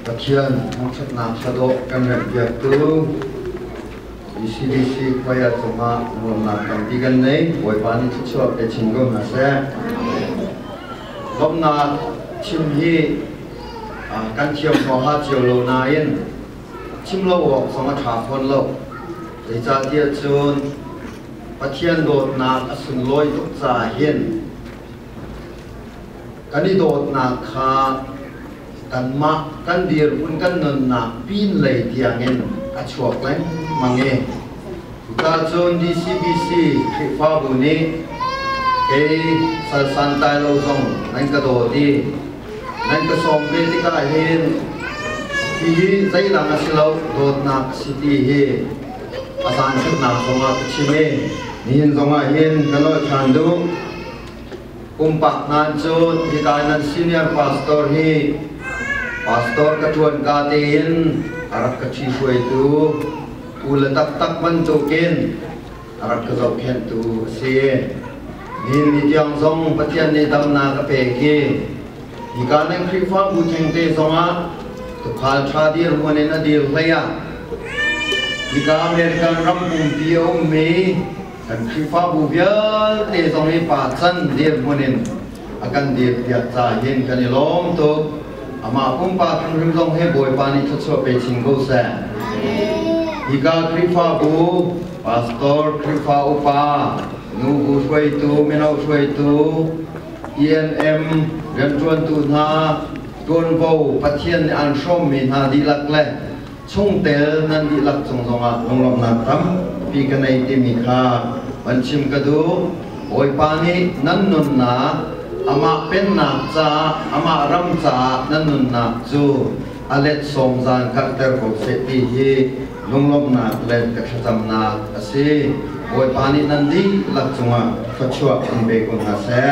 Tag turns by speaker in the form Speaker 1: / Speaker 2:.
Speaker 1: Pathian thangṭhatnak hladawh kan remhpiaktu ECDC choir cungah nuamnak tampi kan nei. Bawipa nih thluachuah pe chin ko hna seh. Lawmhnak chim hi kan thiam huaha cio lo nain chim lo awk zong a ṭha fawn lo. Zeicahtiah cun Pathian dawtnak a sunlawi tuk caah hin kan i dawtnak kha kanmah kan dirhmun kan nunnak pin lei tiangin a chuak lengmang i cucun DCBC Khrihfabu nih kei salsan tai lo zong nan ka dawt i nan ka sawm ve tikah hin hihi zeidang a si lo, dawtnak a si ti hi a zan khatnak zongah ka chim i nihin zongah hin ka nolh ṭhan duh. Pumpak nan cu hika nan senior pastor hi pastor ka ṭuan ka tein a rak ka ṭhihruaitu u le taktak bantukin a rak ka zohkhenhtu a si. Nihin ni tiang zong Pathian nih damnak a pek i hika nan Khrihfabu thengte zongah tuukhal ṭha dirhmun in a dir hlei ah hika American ram pumpi a ummi kan Khrihfabu vialte zong hi pa can dirhmun in a kan dirpiak ca hin kan i lawm tuk. Amah pumpak hrimhrim zong hi Bawipa nih thluachuah pe chin ko seh. Hika Khrihfabu, pastor, Khrihfa upa, nubu hruaitu, mino hruaitu, ENM rianṭuantu hna, ṭuanvo Pathian nih an hrawmmi hna dihlak le chungtel nan dihlak cung zongah lunglawmhnak tampi ka nei timi kha van chim ka duh. Bawipa nih nan nunnak amah pennak caah, amah ram caah nan nunnak cu a let sawm zan karhter ko seh ti hi lunglawmhnak le ka thlacamnak a si. Bawipa nih nan dihlak cungah thluachuah in pe ko hna seh.